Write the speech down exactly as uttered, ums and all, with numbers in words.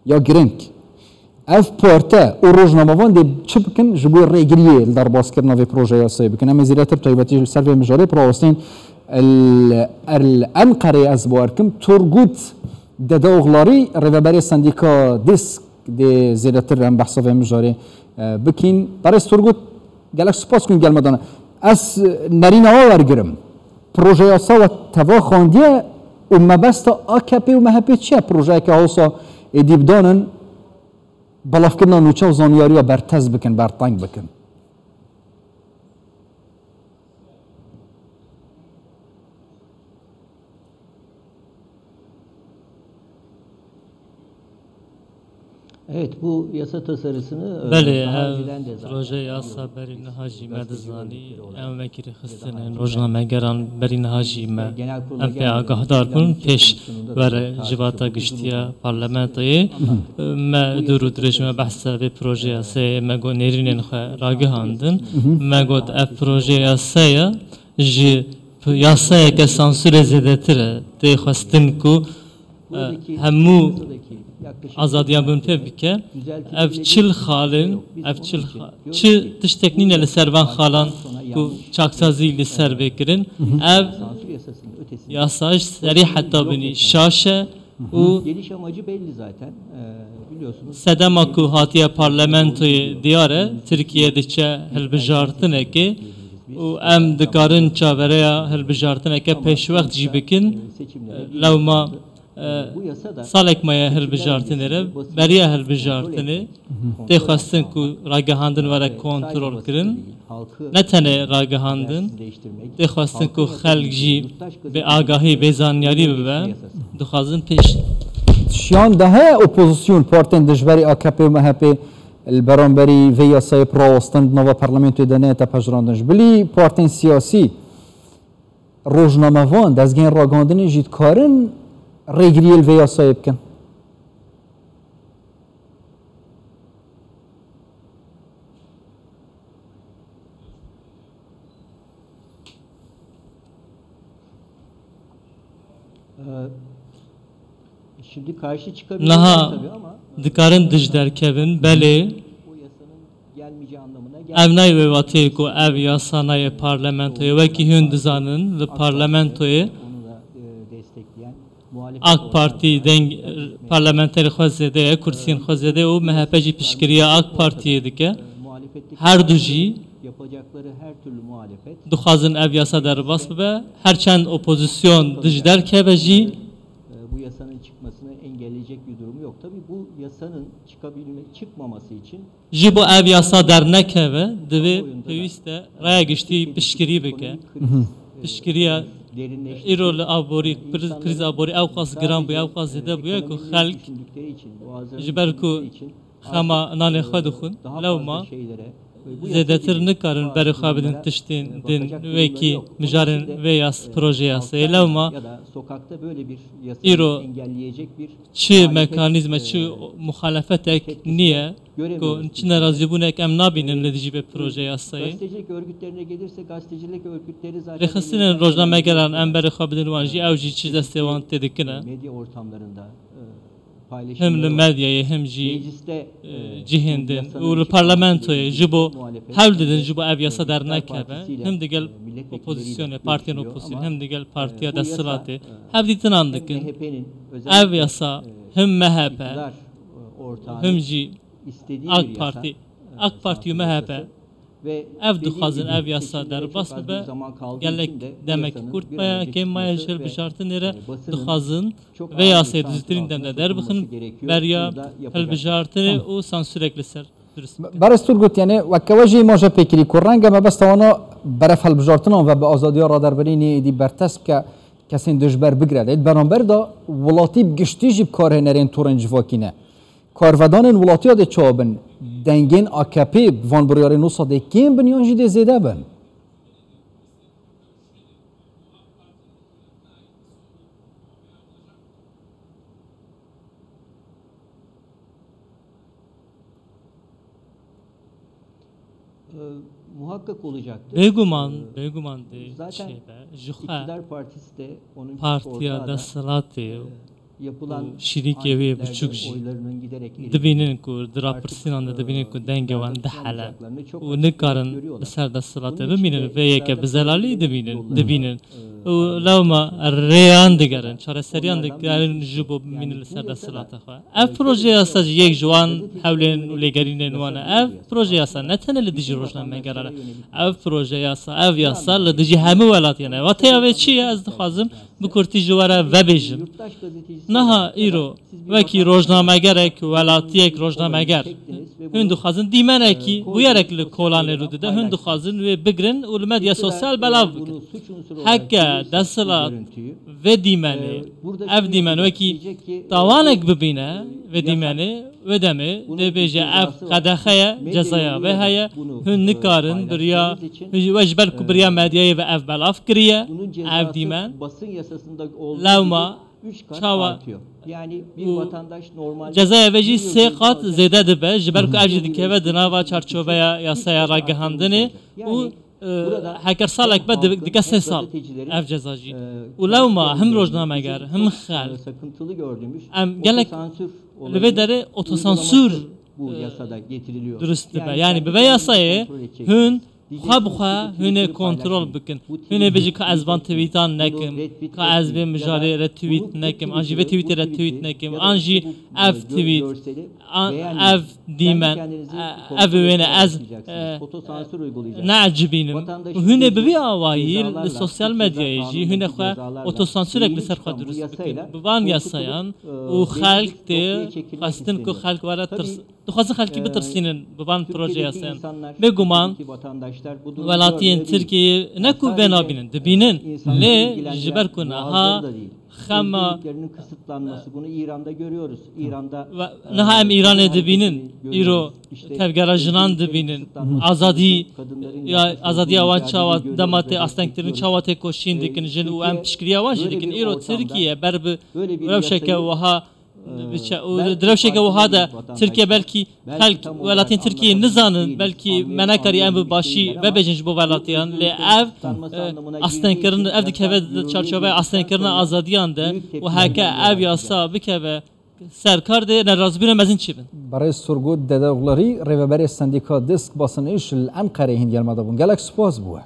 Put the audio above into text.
Ya giring. Ev parte û rojnamevan dê çi bikin ji bo rêgiriyê li derbaskirina vê proje yasayê bikin? Em ê zêdetir taybetî li ser vê mijarê bi rawestên li, li Enqereyê ez bawer kim. Turgut Dedeoğlarî, rêveberê sendîka DISK dê zêdetir em behsa vê mijarê, e, bikin. Berêz Turgut, gelek spas ku gel me dane. Ez nerîna we wergirim. Proje yasa we teva xandiye û mebesta A K P û M H P çi ye? Projeyeke hawsa êdî bidanin, belavkirina nûçe û zanyariya bertez bikin, berteng bikin. Evet, bu yasa tasarısını, e, Belê, daha ev önceden de zaten proje yasa berî niha jî me dizanî, em vekirî xistine rojnamegeran berî niha jî me, em pê agahdar bûn, pêş were civata giştiya parlamentoyê. Me dûr û dirêj me behsa vê proje yasayê me got nêrînên xwe ragihandin. Me got ev proje yasaya ji yasayeke sansûrê zêdetir e. Tê xwestin ku, e, hemû azadiyan bin pê bike. Ev çil xalin, ev çil xa-, çi tiştek nîne li ser van xalan ku çaksazî li ser bê kirin. Ev yasa ji serî heta binî şaş e û Geliş amacı belli zaten, e, biliyorsunuz. Sedema ku hatiye parlamentoyê diyar e, Tirkiye diçe hilbijartinekê û em dikarin çavereya hilbijartineke pêşwext jî bikin. Lewma, e, salek maye hilbijartinê re, beriya hilbijartinê tê xwestin ku ragihandin were kontrol kirin. Ne tenê ragihandin, tê xwestin ku xelk jî bê agahî, bê zanyarî bibe, dixwazin pêş. Şiyan de heye opozîsyon, partên dijberî A K P û M H P li beramberî vê yasayê bi rawestin di nava parlamentoyê de neyete pejirandin. Ji bilî partên siyasî, rojnamevan, dezgehên ragihandinê jî dikarin rêgiriyê li vê yasayê bikin. Ee, şimdi karşı çıkabilirler Niha tabii ama, e, dikarin dij derkevin, belê. Bu yasanın gelmeyeceği anlamına Ev nayê wê wateyê ku ev yasa nayê parlamentoyê. Wekî hûn dizanin, li parlamentoyê onu da, e, destekleyen AK Partî deng, parlamenterê xwe zêde ye, kursiyên xwe zêde ye û M H P jî piştgiriya AK Partiyê dike. Her du jî dixwazin ev yasa derbas bibe. Her çend opozîsyon dij derkeve jî, bu yasanın çıkmasını engelleyecek bir durumu yok. Tabii bu yasanın çıkabilme, çıkmaması için Ji bo ev yasa dernekeve, divê pêwîst e raya giştî piştgirî bike. Piştgiriya îro li aborî, kriz, krîza aborî ew qas giran bûye, ew qas zêde bûye ku xelk ji ber ku xema nanê xwe dixwin, lewma zêdetir nikarin berê xwe bidin tiştên din wekî mijarên vê yas, proje yasayê. Lewma îro çi mekanîzme, çi muxalefetek niye ku çi nerazîbûnek em nabînin li dijî vê proje yasayê. Gazetecilik örgütlerine gelirsek, gazetecilik örgütleri zaten Rêxistinên rojnamegeran em berê xwe bidin wan jî, ew jî çi destê wan tê dikine. Medya ortamlarında, e, Him li medyayê, him jî, e, cihên din û li parlamentoyê ji bo hewl didin ji bo ev yasa dernekeve, him digel opozisyonê, partiyên opozisyonê, him digel partiya desthilatê hevdîtinan dikin. Ev yasa him M H P, him jî AK Partî, AK Partî û M H P ev dixwazin ev yasa derbas bibe. Gelek demekî kurt maye, kêm maye ji hilbijartinê re dixwazin vê yasayê di zûtirîn dem de derbixin, beriya hilbijartinê û sansûrek li ser durust bikin. Berêz Turgut, yani weke we jî îmaje pêkirî ku renge mebesta wana berev hilbijartinan ve bi azadiya raderbirînê êdî bertest bike, kesên dijber bigire. Lê di beramber de welatî bi giştî jî bi karhênerên torên civakî ne. Karvedanên welatiya dê çawa bin? Dengên A K P bi van biryarên wisa dê kêm bin yan jî dê zêde bin? Ee, muhakkak olacaktır. Bêguman, Ee, bêguman dê zaten çêbe. Ji xwe iktidar partisi de onun partiya ortağı da, desthilatê e, û yapılan şîrîkê wê anketlerde biçûk jî oylarının dibînin ku di rapirsînan de dibînin ku dengê wan dihele û nikarin li ser desthilatê bimînin, vê yeke bi zelalî dibînin, dibînin. Û lewma rêyan digerin, çareseriyan digerin ji bo bimînin li ser desthilatê xwe. Ev proje yasa jî yek ji wan hewlên û lêgerînên wan e. Ev proje yasa ne tenê li dijî rojnamegeran e. Ev proje yasa, ev yasa li dijî hemû welatiyan e. Wateya vê çi ye? Ez dixwazim bi kurtî ji we re vebêjim. Niha îro wekî rojnamegerek, welatiyek rojnameger, hûn dixwazin dîmenekî bûyerek li kolanê rû dide, hûn dixwazin wê bigrin û li medya sosyal belav bikin. Heke desthilat vê dîmenê, ev dîmen wekî tawanek bibîne vê dîmenê, wê demê dê bêje ev qedexe ye, cezaya vê heye, hûn nikarin biriya, we ji ber ku biriya medyayê ve ev belav kiriye, ev dîmen. Lewma çawa û cezaya vê jî sê qat zêde dibe, ji ber ku ev jî dikeve di nava çarçoveya yasaya ragihandinê û, e, heker salek be di-, dike sê sal ev ceza jî. Û lewma him rojnameger, him xelk, em gelek li vê derê otosansûr, e, durust dibe. Yani bi vê yasayê hûn xwe bi xwe hûn ê kontrol bikin. Hûn ê bêjin ka ez van tweetan nekim, ka ez vê mijarê retweet nekim, an jî vê tweetê retweet nekim, an jî ev tweet, an ev dîmen, e, ev wêne ez, e, neecibînim. Û hûn ê bi vî awayî li sosyal medyayê jî hûn ê xwe otosansûrek li ser xwe durust bikin. Bi van yasayan û xelk tê xwestin ku xelk were tirs-, dixwazin xelkî bitirsînin bi van proje yasayan. Bêguman welatiyên Tirkiyeyê ne ku vê nabînin, dibînin. Lê ji ber ku niha xema niha em Îranê dibînin, îro tevgera jinan dibînin, azadî, ya, azadiya wan çawa dema tê astengkirin, çawa tê koşîn dikin jin û em piştgiriya wan jî dikin. Îro Tirkiye ber bi rewşeke wiha dibiçe û di rewşeke wiha de Tirkiye belkî xelk welatên Tirkiyeyê nizanin, belkî me nekarî em bi başî vebêjin ji bo welatiyan, lê ev, e, astengkirin, ev dikeve di çarçoveya astengkirina azadiyan de û heke ev yasa bikeve ser kar dê nerazîbûna mezin çêbin. Berêz Turgut Dedeoglarî, rêveberê Sendîka Disk Basın İş li Enqereyê hîn gel me de bûn. Gelek spas bo we.